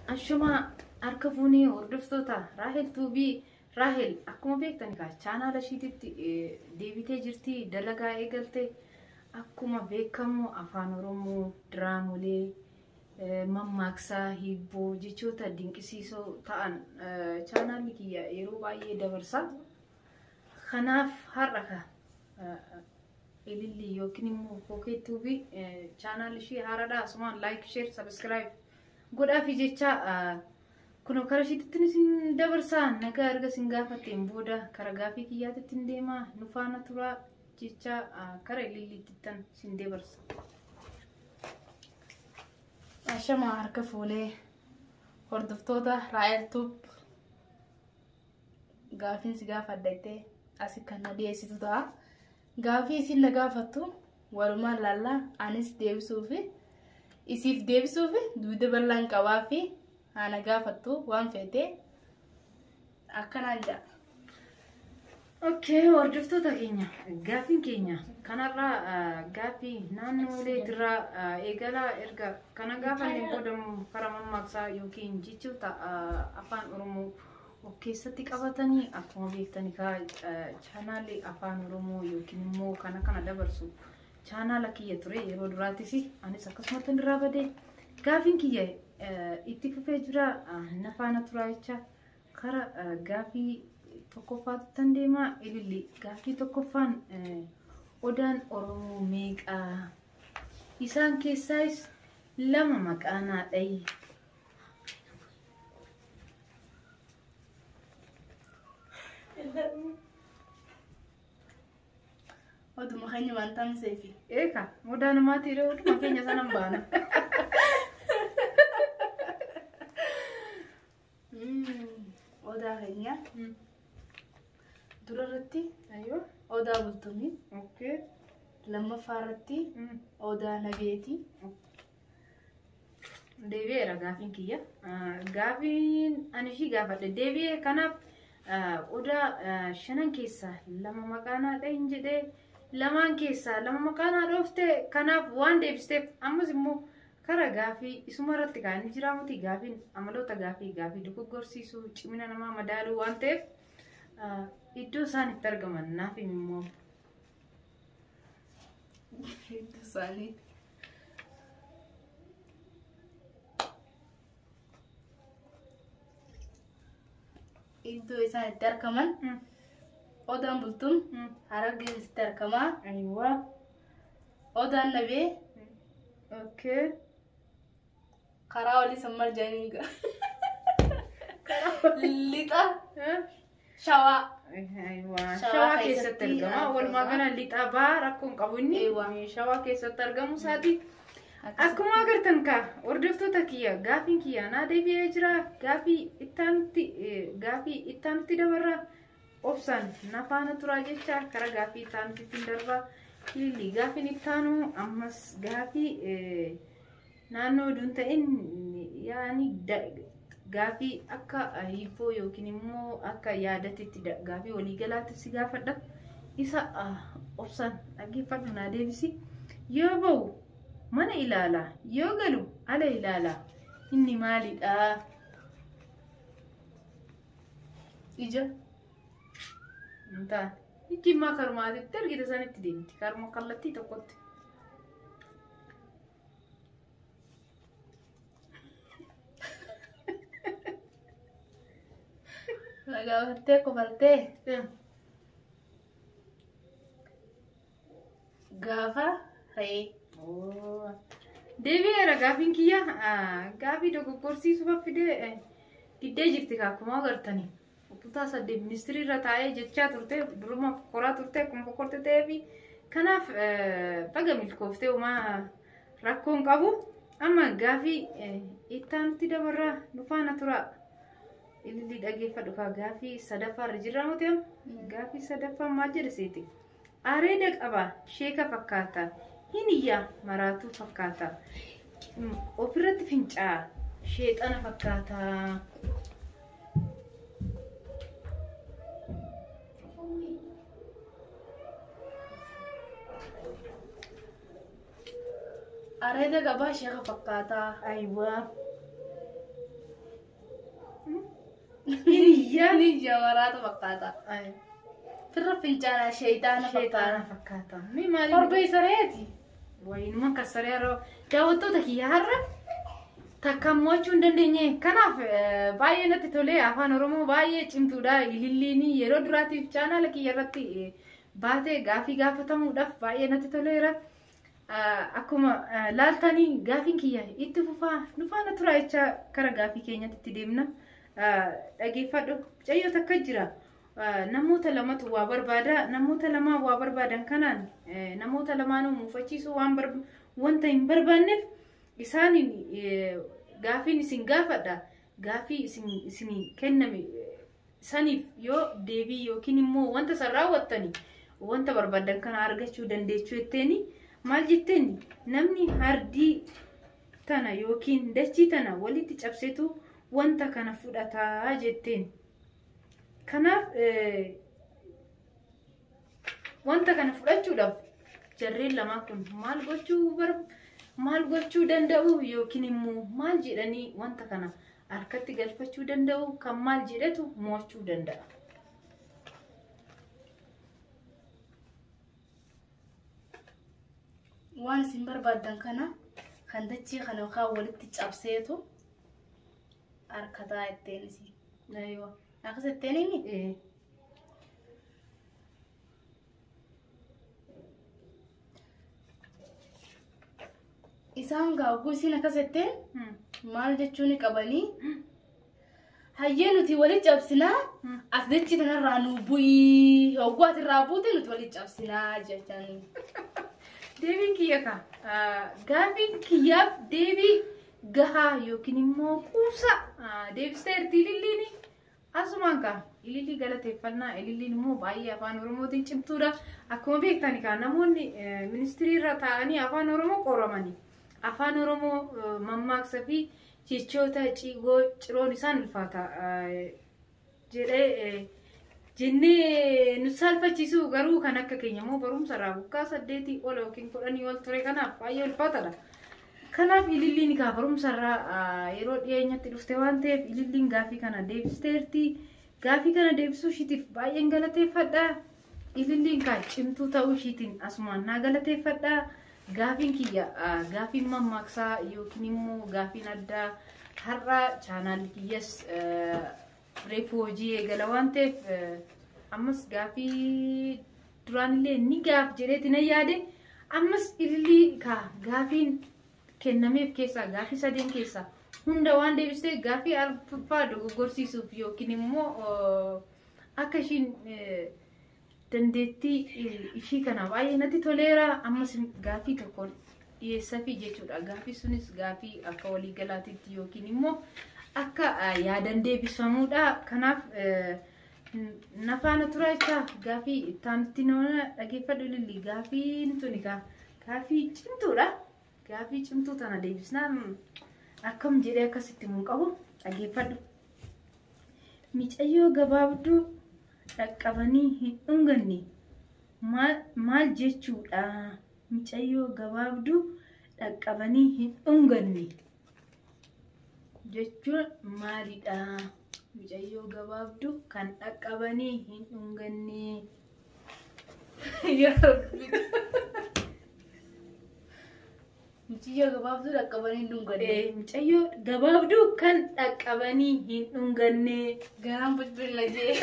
Ashamaa harka fuunee hordoftoota Raahel Tuubii. Raahel akkuma beektan egaa chaanaala ishiititti deebitee jirti, dalagaa eegalte. Akkuma beekamu afaan Oromoo diraamolee, mammaaksaa, hibboo, jechoota dinqisiisoo ta'an chaanaalli kiyya yeroo baay'ee dabarsa. Kanaaf har'a ka Ilillii yookiin immoo Kookee Tuubii chaanaalli ishii haaraadha. Asumaan like, share, subscribe godhaafi jecha kunoo kara ishiitti isin dabarsaa. Nagaa erga isin gaafatteen booda kara gaafii kiyyaatitti hin deemaa, nu faana turaa jecha kara Ililliitti isin dabarsa. Ashamaa harka fuunee hordoftoota Raahel Tube, gaafiin si gaafadha jettee asi kan na dhiyeessitu ta'a. Gaafii isin na gaafattu walumaan laallaa, anis deebisuufi isiif deebisuufi dugda bal'aan qabaa fi haa na gaafattu waan feete akkanaan jedha. Okay, hordoftoota keenya, gaafiin keenya kanarraa gaafii naannooleetirraa eegalaa. Erga kana gaafannee booda karaa mammaaksaa yookiin jechoota afaan Oromoo of keessatti qabatanii, akkuma beektani chaanaalli afaan Oromoo yookiin immoo kana kana dabarsu chaanaala kiyya ture yeroo duraattis, anis akkasumatti irraa badee gaafiin kiyya itti fufee jira. Na faana turaa jecha kara gaafii tokkoffaatti tan deemaa. Ililli, gaafii tokkoffaan: odaan Oromoo meeqaa? Isaan keessaayis lama maqaa naa dhayi. Oduma keenya waan taamiseefi. Eeka, odaa namaati, oduma keenya sanan baana. Odaa keenya dura irratti odaa bultumii, lammaffaa irratti odaa nabeeti. Deebi'eera gaafiin kiyya. Gaafiin ani ishii gaafadhe deebi'ee, kanaaf odaa shanan keessaa lama maqaa naa dhahin jedhee, lamaan keessaa lama maqaa naa dhoofte. Kanaaf waan deebisteef ammas immoo kara gaafii isuma irratti kaa'anii jira miti. Gaafiin amaloota gaafii gaafii dogoggorsiisuu, cimina namaa madaaluu waan ta'eef, iddoo isaan itti argaman naaf himi immoo. Iddoo isaanii. Iddoo isaan itti argaman, odaan bultuun Harargee keessatti argama. Odaan nabee karaa olii san maal jedhanii gaa? Lixa Shawaa. Shawaa keessatti keessatti argama. Walumaa gala lixa baa rakkoon qabu inni Shawaa keessatti argamu isaati. Akkuma agartan kaa hordoftoota kiyya, gaafiin kiyya naa deebi'ee jira. Gaafii ittaanutti dabarra. Obsaan na faana turaa jecha kara gaafii ittaanutti ittiin darba. Ililli, gaafiin ittaanu ammas gaafii naannoo oduun ta'in, yaani gaafii akka hibboo yookiin immoo akka yaadatitti gaafii waliigalaatti si gaafadha. Isa obsaan dhaggeeffadhu, naa deebisi. Yoo ba'u mana ilaala, yoo galu ala ilaala. Inni maalidha? Ija. Hin taane. Ijji immoo karumaatitti argite sanitti deemti. Karuma kallattii tokkotti. Na gaafattee kofaltee gaafa re'ee. Deebi'eera gaafiin kiyya. Gaafii dogoggorsiisuu fidee diddee jirti akkuma agartanii. Kutaa 8 ministirii irra taa'ee jechaa turte, duruma koraa turte, akkuma kokkorte ta'eefi kanaaf baga milkooftee, homaa rakkoon qabu. Amma gaafii ittaanutti dabarraa, nu faana tura. Ililli, dhageeffadhu kaa, gaafii sadaffaarra jirra miti amma. Gaafii sadaffaan maal jedha seeti? Areeda qaba, sheeka fakkaata. Hin iyyaa, maraatuu fakkaata. Ofirratti fincaa'a, sheexana fakkaata. Areeda qabaa, sheeka fakkaataa. Ayiwaa. Fincaan Ni jamaraatu fakkaata. Firra fincaanaa sheeyxaana sheexaana fakkaata. fakkaata. Mee maali? Korbeessa reeti. Wayinuma kassaree yeroo daawwattoota kiyya har'a takka mo'achuu hin dandeenye. Kanaaf baay'ee natti tolee afaan Oromoo baay'ee cimtuudha. Ililliin yeroo duraatiif chaanaala kiyya irratti baatee gaafii gaafatamuudhaaf baay'ee natti toleera. Akkuma laaltanii gaafiin kiyya itti fufaa nu faana turaa jechaa kara gaafii keenyatti itti deemna. Dhageeffadhu mucayyoo takka jira. Namoota lamatu waa barbaada. Namoota lamaa waa barbaadan kanaan namoota lamaanuu muufachiisuu waan wanta hin barbaanneef isaaniin gaafiin isin gaafadha. Gaafii isin isinii kenname saniif yoo deebii yookiin immoo wanta san raawwattani wanta barbaadan kana argachuu dandeechuu jetteeni maal jetteeni namni hardii tana yookiin dachii tana walitti cabsetu wanta kana fudhataa jetteen. Kanaaf wanta kana fudhachuudhaaf jarreen lamaan kun maal gochuu danda'u yookiin immoo maal jedhanii wanta kana harkatti galfachuu danda'u kan maal jedhetu mo'achuu danda'a. Waan isin barbaaddan kana kan dachii kana yookaan walitti cabseetu harkataa itteen isin. Aywa. Akkas itteen himi? Isaan gaaguu isin akkas itteen maal jechuun qabanii hayyee nuti walitti cabsinaa as dachii tanarraa nu bu'ii hogguu atirraa buute nuti walitti cabsinaa jechaan. Deebiin kiyya kaa gaafiin kiyyaaf deebii gahaa yookiin immoo quubsa deebisteerti ililliini asumaan kaa ilillii galateeffannaa ililliin immoo baay'ee afaan oromootiin cimtuudha. Akkuma beektan kaa namoonni ministirii irra taa'anii afaan oromoo qoramanii afaan oromoo mammaaksa fi jechoota cigoo ciroon isaan ulfaata jedhee jennee nu saalfachiisu garuu kan akka keenya immoo barumsa irraa waggaa 8 ol yookiin 10 ol ture kanaaf baay'ee ulfaataadha. Kanaaf ililliin kaa barumsa irraa yeroo dhiyeenyatti dhufte waan ta'eef ililliin gaafii kana deebisteerti. Gaafii kana deebisuu ishiitiif baay'een galateeffadha. Ililliin kaa cimtuu ta'uu ishiitiin asumaan naa galateeffadha. Gaafiin kiyya gaafiin mammaaksaa yookiin immoo gaafiin addaa har'a chaanaalli kiyyas reefu hojii eegala waan ta'eef ammas gaafii duraanillee ni gaaf jedheeti nan yaade ammas ilillii kaa gaafiin kennameef keessaa gaafii sadeen keessaa hunda waan deebistee gaafii arfaffaa dogoggorsiisuuf yookiin immoo akka ishiin dandeettii ishii kana baay'ee natti toleera ammas gaafii tokkoon dhiyeessafii jechuudha. Gaafii sunis gaafii akka waliigalaatiitti yookiin immoo akka yaadan deebifamuudha. Kanaaf na faana tura jecha gaafii itti nama dhageeffadhu ililli gaafiin tuni gaafii cimtuudha. Gaafii cimtuu tana deebisnaan akkam jedhee akkasitti mun qabu dhageeffadhu. Micayyoo gabaabduu dhaqqabanii hin dhunganne maal jechuudha? Micayyoo gabaabduu dhaqqabanii hin dhunganne jechuun maalidha? Micayyoo gabaabduu kan dhaqqabanii hin dhunganne. Yaa Rabbi. Mucayyoo gabaabduu dhaqqabanii hin dhunganne. Mucayyoo gabaabduu kan dhaqqabanii hin dhunganne. Garaan bulbulna jee.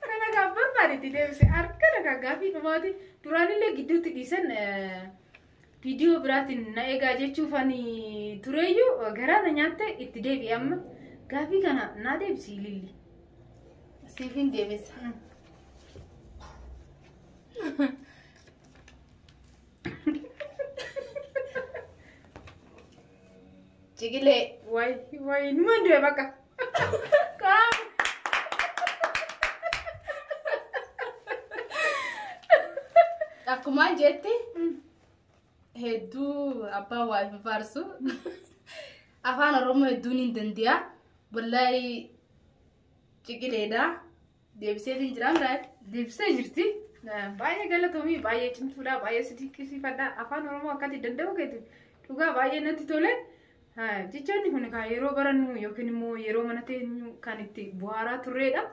Kana gaaf barbaadetti deebise harka dhagaa gaafii dhumaati. Duraanillee gidduutti dhiisan viidiyoo biraatiin na eegaa jechuuf ani tureyyuu garaa na nyaatte itti deebi'e amma gaafii kana naa deebisi ililli. Siifin deebisa. Ciqilee. Wayi wayi numa du'e bakka. Qaama. Akkumaan jette hedduu abbaan waa hin faarsu. Afaan Oromoo hedduun hin danda'a. Wallaahi ciqileedha. Deebiseetiin jira miraa? Deebisee jirti. Baay'ee galatoomii baay'ee cimtuudha baay'ee si dinqisiifadha. Afaan Oromoo akkatti danda'u keeti dhugaa baay'ee natti tole. Jechoonni kun kan yeroo barannu yookiin immoo yeroo mana teenyu kan itti buhaaraa turredha.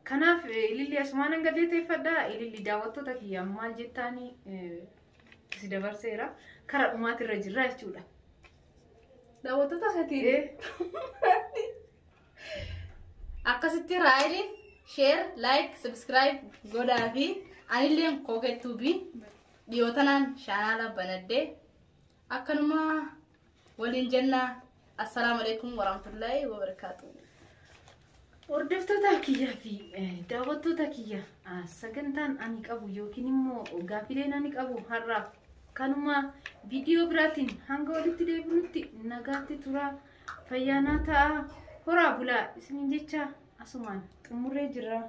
Kanaaf ililli asumaan galateeffadha. Ililli daawwattoota kiyya maal jettaanii si dabarseera. Karaa dhumaatirra jirra jechuudha. Daawwattoota keetiin. Akkasitti Raayiliif share, like, subscribe godhaa fi anilleen kooketuubi dhiyoo tanaan chaanaala banadhee akkanuma waliin jenna. Assalaamu alaikum warahmatullaahi wabarakaatu. Hordoftoota kiyyaa fi daawwattoota kiyya, sagantaan ani qabu yookiin immoo gaafileen ani qabu har'aaf kanuma. Viidiyoo biraatiin hanga walitti deebinutti nagaatti turaa, fayyaanaa ta'a, horaa bulaa isiniin jecha asumaan xumurree jirra.